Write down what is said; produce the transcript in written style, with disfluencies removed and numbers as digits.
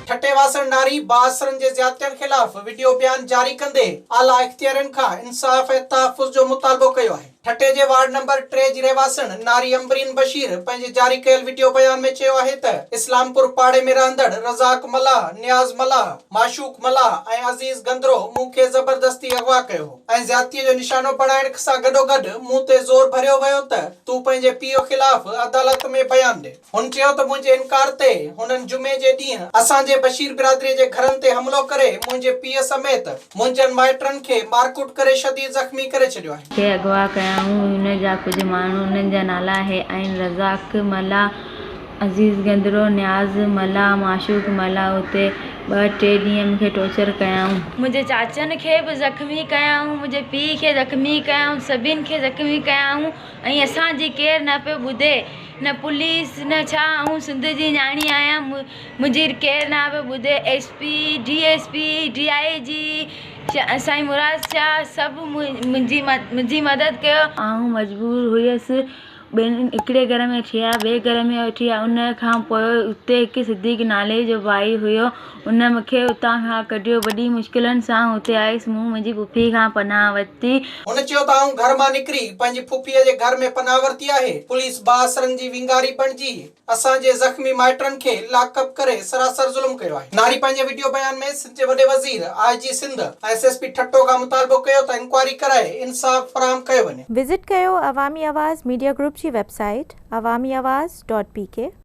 ٺٽي واسڻ ناري بااثرن جي زيادتين خلاف وڊيو بيان جاري ڪندي اعليٰ اختيارين کان انصاف ۽ تحفظ جو مطالبو ڪيو آهي. ٺٽي جي وارڊ نمبر ٽي جي رهواسڻ ناري عنبرين بشير پنهنجي جاري ڪيل وڊيو بيان ۾ چيو آهي ته اسلام پور پاڙي ۾ رهندڙ رزاق ملاح، نياز ملاح، معشوق ملاح ۽ عزيز گندرو مون کي زبردستي اغوا ڪيو هو ۽ زيادتي جو نشانو بڻائڻ سان گڏوگڏ مون تي زور ڀريو ويو ته تون پنهنجي پيء خلاف عدالت ۾ بيان ڏي. هن چيو ته منهنجي انڪار تي هنن جمعي جي ڏينهن اسان جي بشير برادري جي گهرن تي حملو ڪري منهنجي پيء سميت منهنجن مائٽن کي مارڪٽ ڪري شديد زخمي ڪري ڇڏيو آهي. کي اغوا ڪيائون ان جا ڪجهه ماڻهو انهن جا نالا هي آهن رزاق ملاح، عزيز گندرو، نياز ملاح، معشوق ملاح اتي ٻه ٽي ڏينهن مون کي ٽارچر ڪيائون. منهنجي چاچن کي به زخمي ڪيائون، منهنجي پيء کي زخمي ڪيائون، سڀني کي زخمي ڪيائون ۽ اسان جي ڪير نه پيو ٻڌي. نه پوليس نه ڇا آئون سنڌ جي نياڻي آهيان منهنجي ڪير نه پيو ٻڌي S P D S P D I G سائين مراد شاهه سڀ منهنجي منهنجي مدد ڪيو. آئون مجبور هيس ٻن هڪڙي گهر ۾ وٺي آيا ٻئي گهر ۾ وٺي آيا ان کان پوء اتي هڪ صديق نالي جو ڀائي هيو ان مون کي اتان کان ڪڍيو وڏي مشڪلن سان اتي آيس مون منهنجي پڦي کان پناهه ورتي. هن چيو ته آئون گهر مان نڪري پنهنجي پڦيء جي گهر ۾ پناهه ورتي آهي، پوليس بااثرن جي ونگاري بڻجي اسان جي زخمي مائٽن کي لاڪ اپ ڪري سراسر ظلم ڪيو آهي. ناري پنهنجي وڊيو بيان ۾ سنڌ جي وڏي وزير، I G Sindh ۽ S S P Thatta کان مطالبو ڪيو ته انڪوائري ڪرائي انصاف فراهم ڪيو وڃي. وزٽ ڪيو عوامي آواز ميڊيا گروپ جي website Awami Awaz dot P K.